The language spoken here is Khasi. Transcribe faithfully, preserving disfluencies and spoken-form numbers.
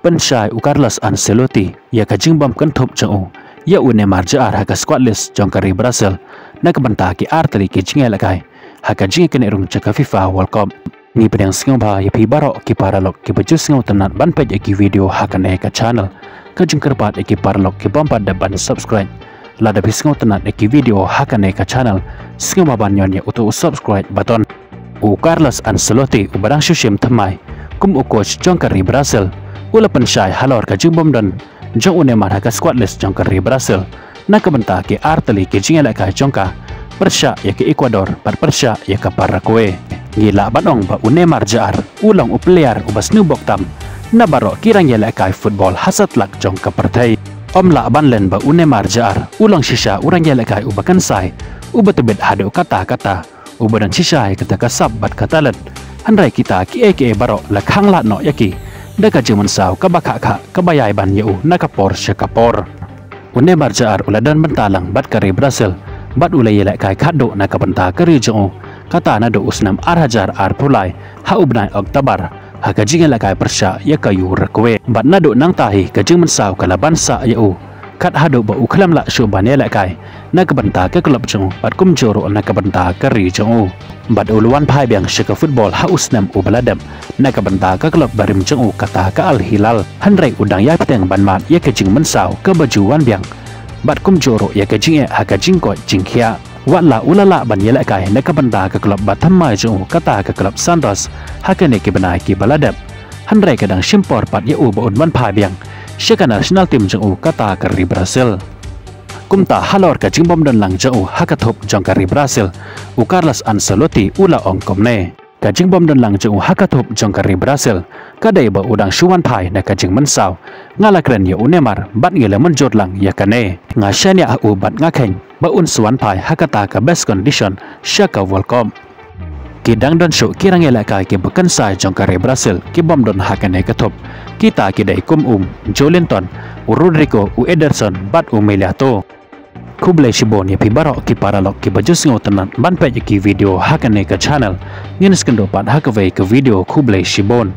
pynshai u Carlos Ancelotti ïa ka jingbym kynthup jong u ïa u Neymar Jr ha ka squad list jong ka ri Brazil na ka bynta ki ar tylli ki jingïalehkai ha ka jingïakynduh rung jong ka FIFA World Cup. Ngi pdiang sngewbha ïa phi baroh ki paralok kiba ju sngewtynnat ban peit ïa ki video ha kane ka channel. Ka jingkyrpad ïa ki paralok ki bym pat dep ban subscribe, lada phi sngewtynnat ïa ki video ha kane ka channel, sngewbha ban ñion ïa uto u subscribe button. U Carlos Ancelotti uba dang shu shim thymmai kum u coach jong ka ri Brazil u la pynshai halor ka jingbym don jong u Neymar ha ka squad list jong ka ri Brazil na ka bynta ki ar tylli ki jingïalehkai jong ka, pyrshah ïa ka Ecuador bad pyrshah ïa ka Paraguay. Ngi lah ban ong ba u Neymar Jr u long u player uba sniewbok tam na baroh ki rangïalehkai football ha satlak jong ka pyrthei. Ym lah ban len ba u Neymar Jr u long shisha u rangïalehkai uba kynsai, uba tbit haduh katta katta, uba don shisha ïa kata ka sap bad ka talent. Hynrei kita kiei kiei baroh la khang lad noh ïa ki da ka jingmynsaw kaba khah khah kaba ïai ban ïa u na ka por sha ka por. U Neymar Jr u la don bynta lang bad ka ri Brazil bad u la ïalehkai khatduh na ka bynta ka ri jong u, kata naduh u snem ar hajar arphew lai ha u bnai Oktober ha ka jingïalehkai pyrshah ïa ka Uruguay. Bad naduh nangta hi ka jingmynsaw ka la ban sah ïa u, kat haduh ba u khlem lah shuh ban ïalehkai na ka bynta ka klub jong u bad kumjuh ruh na ka bynta ka ri jong u. Bad u la wan phai biang sha ka football ha u snem uba la dep na ka bynta ka klub barim jong u, kata ka Al Hilal. Hynrei u dang ïai bteng ban mad ïa ka jingmynsaw kaba ju wan biang bad kumjuh ruh ïa ka jingeh ha ka jingkoit jingkhiah. Wat la u la lah ban ïalehkai na ka bynta ka klub ba thymmai jong u, kata ka klub Santos, ha kine ki bnai kiba la dep, hynrei ka dang shim por pat ïa u ba un wan phai biang sha ka national team jong u, kata ka ri Brazil. Kumta halor ka jingbym don lang jong u ha ka thup jong ka ri Brazil, u Carlos Ancelotti u la ong kumne: Ka jingbym don lang jong u ha ka thup jong ka ri Brazil ka dei ba u dang shu wan phai na ka jingmynsaw. Nga la kren ïa u Neymar bad ngi la mynjur lang ïa kane. Nga shaniah ha u bad nga kheiñ ba un sa wan phai ha kata ka best condition sha ka World Cup. Ki dang don shuh ki rangïalehkai kiba kynsai jong ka ri Brazil kibym don ha kane ka thup. Kita ki dei kum u Joelinton, u Rodrygo, u Ederson bad u Militao. Khublei shibun ïa phi baroh ki paralok kiba ju sngewtynnat ban peit ïa ki video ha kane ka channel. Ngin sa ïakynduh pat ha kawei ka video. Khublei shibun.